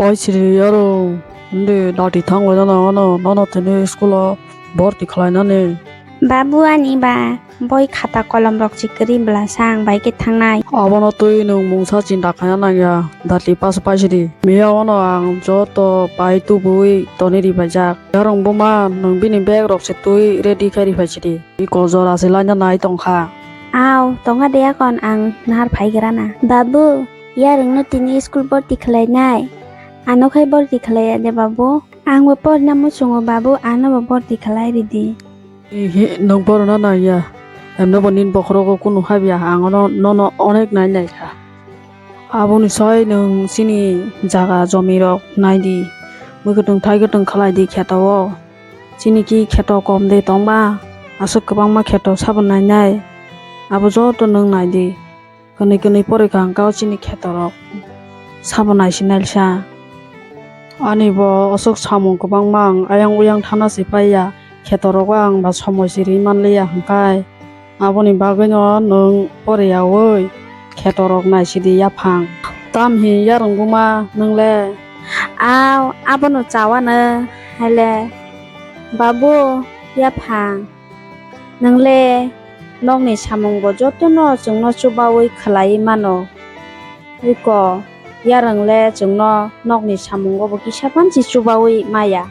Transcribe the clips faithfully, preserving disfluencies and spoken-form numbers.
Pai siri aro, hindi dati thang lai nana ano, nono tini school o borti khlai nani. Babu ani ba boi khata kolom rok si kwrwi bwla sa ang bai khe thangnai. Abono twi nwng mungsa chinta khaina nangya, dati paso pai sidi. Miya ono ang joto pai tubui toni ri paijak. Yarung buma nwng bini bag rok se twi ready khai ri pai sidi. Iko jora se laina nai tongkha. Aw, tonga de akon ang nahar phai grana. Babu, yarung no tini school borti khlai nai. Ano khai borti khlai ya de babu. Ang bo porina muchungo babu, ano bo borti khlai ridi. Ihi, nwng porina nangya. Emno bo nini bokhorogo kunu habya, ang ono, nono onek nai naikha. Aboni sai nwng chini jaga jomirok naidi. Mui kwtwng thai kwtwng khlaidi kheto o. Chini ki kheto kom de tongba, aswk kwbangma kheto sabo nainai. Abo joto nwng naidi. Kwnwi kwnwi porikha hwnkha o chini khetorok sabo naisi nailsa. Ani bo aswk samung kwbangma ang ayang uyang thana se paiya, khetorogo ang ba somoi se ri manliya hwnkhe aboni bagwino nwng poriyaui khetorok naisidi yaphang. Tamhi yarwng buma nwng le? Aw, abono chawano haile. Babu, yaphang. Nwng le nokni samung bo jotono chwngno chubaui khlaiwi mano. Iko, yarwng le chwngno nokni samungo bo kisa phan se chubaui maya.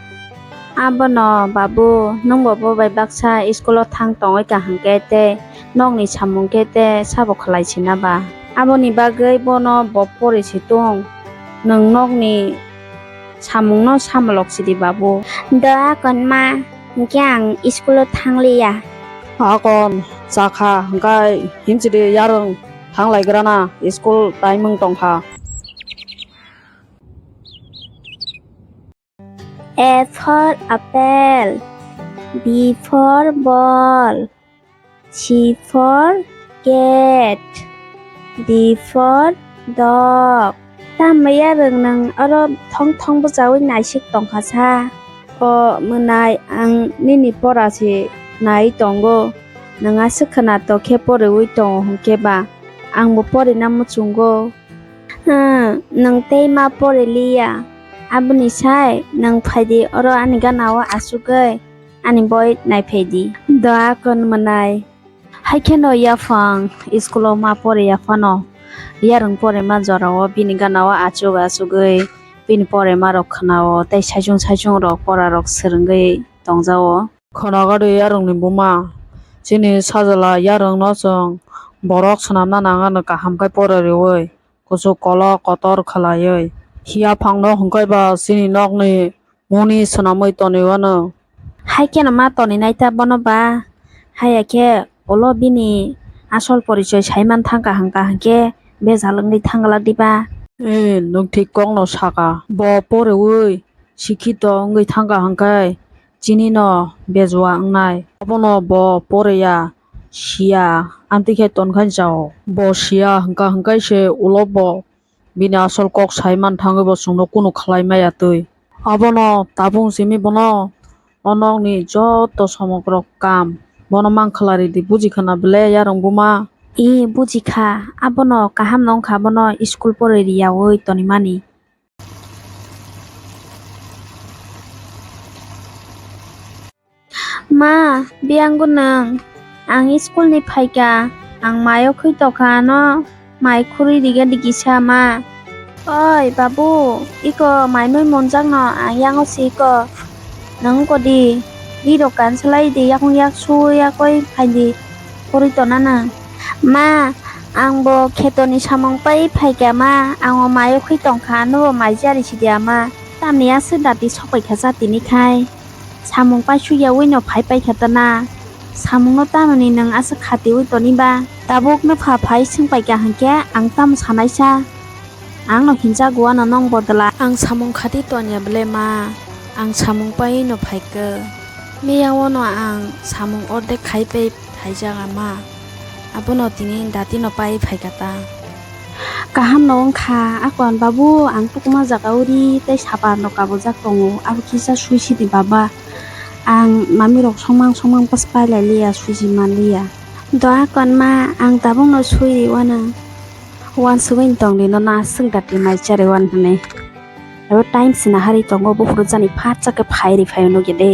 Abono babu, nwng bo bo bai baksa school o thang tongwi kaham khe tei nokni samung khe tei sabo khlai sina ba? Aboni bagwi bono bo pori se tong. Nwng nokni samungno samolok sidi babu. Da konma, hwnkhe ang school o thangliya. Akon chakha hwnkhe himchidi yarwng thanglaigrana school timing tongkha. A for apple, B for ball, C for cat, D for dog. Tamya rwng nwng oro thong thong bwchaui naisik tongkha sa. O mwnai, ang nini pora se nai tongo. Nwng aswk khwna tokhe poriui tongo hwnkhe ba, ang bo porina muchungo. Hwm, nwng tei ma pori liya. Aboni sai nwng phaidi oro ani gana o achugwi ani boi naiphai di. Doa kon mwnai. Hai kheno yaphang school o ma pori yaphano. Yarwng porima jora o bini gana o achuk achugwi bini porima rok khwna o tei saichung saichung rok pora rok swrwngwi tongja o. Khwnago de yarwngni buma. Chini sajla yarwngno chwng borok swnamna nang ano kaham khe pora riui. Kuchuk kolok kotor khwlaiwi yaphangno hwnkhe ba chini nokni mungni swnamwi toniwano. Hai kheno ma toninai ta bono ba? Haiya khe ulo bini asol porichoi sai man thangkha hwnkha hwnkhe bejal wngwi thangglak diba? Eh, nwng thik kokno saka. Bo poriwi sikhito wngwi thangkha hwnkhe chinino bejua wngnai. Abono bo poriya, siya, amtwi khe tonkha jao. Bo siya hwnkha hwnkhe se ulo bo bini asol kok sai man thangwi bo chwngno kunu khlai maya twi. Abono tabuk simi bono o nokni joto somokrok kam bono man khlai ridi, buji khana ble yarwng buma? I buji kha, abono kaham no wngkha bono school poroi riyaui tonimani. Ma, biyang gwnang, ang school ni phaikha, ang mayo khwi tokha ano mai khurui riga digi sa ma. Oi babu, iko mai mui monjak no ang yango si iko. Nang kodi, ri rok kan salai di, yakung yak su yakoi phai di, khurui tona nang. Ma, ang bo kheto ni samung pai phaikha ma, ang o mayo khwi tongkha, ano bo mai jari si dia ma. Tamni aswk dati sopai kha jatini khai. Samung paisuk yaui no phai paikha ta na. Samung no tamoni nwng aswk khatiui toni ba? Tabuk no pha phai swng paikha hwnkhe ang tamo sanaisa? Ang no hinjago ano nong bodol a. Ang samung khati tonya ble ma? Ang samung pai no phaikhe. Miyao no ang samung ordek khai pai phaijak ama. Abono tini dati no pai phaikha ta. Kaham no wngkha, akon babu, ang tukuma jaga uri tei sapan rok kabojak tongo, abo kisa sui sidi baba. Ang mami rok songmang songmang pas pailai liya, suiji man liya. Do akon ma, ang tabuk no sui ri wano. Wansugwi tong di, nono aswk dati mai chari wan hwnwi. Abo time sina hari tongo, buphuru jani phatsa khe phai ri phaio nugya de.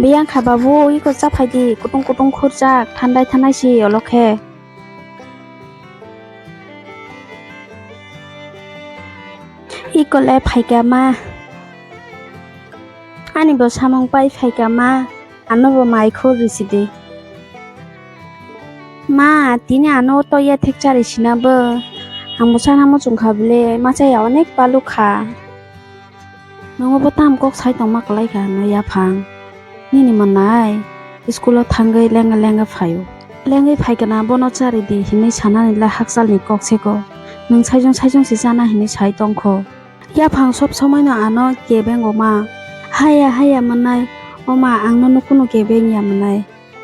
Biyang kha babu, iko cha phai di, kutung kutung khurjak, thandai thandai si olo khe. Iko le phaikha ma. Ani bo samung pai phaikha ma. Ano bo mai khur risi di. Ma, tini ano to ya thek chari sina bo. Ang bo sana muchung kha bile, ma chaya onek palu kha. Nungo bo tam kok sai tongma kwlai kha no yaphang. Nini manai, school o thangwi lenga lenga phaio. Lengwi phaikha na bono chari di hinwi sanani le hakchal ni kok sego. Nwng saichung saichung se chana hinwi sai tongkho. Yaphang sob somoi no ano kebengo ma. Haya haya manai, o ma ang no nukunu kebeng ya manai.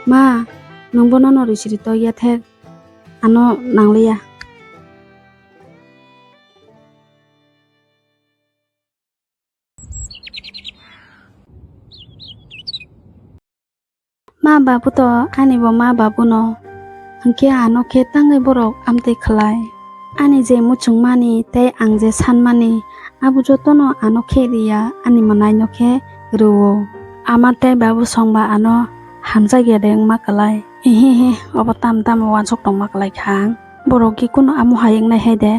Ma, nwng bono no risi ri to ya thek. Ano nangliya. Ma babu to ani bo ma babu no. Hwnkhe ano khe tangwi borok amtwi khlai. Ani je muchungmani tei ang je sanmani abo jotono ano khe riya ani mwnaino khe rwo. Ama tei babu songba ano hamjakya de wngma kwlai. Ehehe, obo tam tamo uansuk tongma kwlai kha ang. Borok khe kunu amo hai wngnai hai de.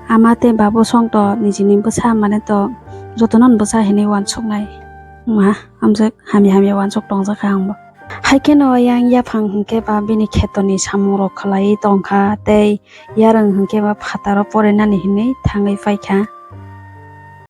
Ama tei babu song to nijini bwsa mane to jotono bwsa hinwi uansuknai. Ma, amjak hamya hamya uansuk tongjak kha ang bo. Hai kheno yang yaphang hwnkhe ba bini khetoni samung rok khlaiwi tongkha tei yarwng hwnkhe ba phataro porinani hinwi thangwi paikha.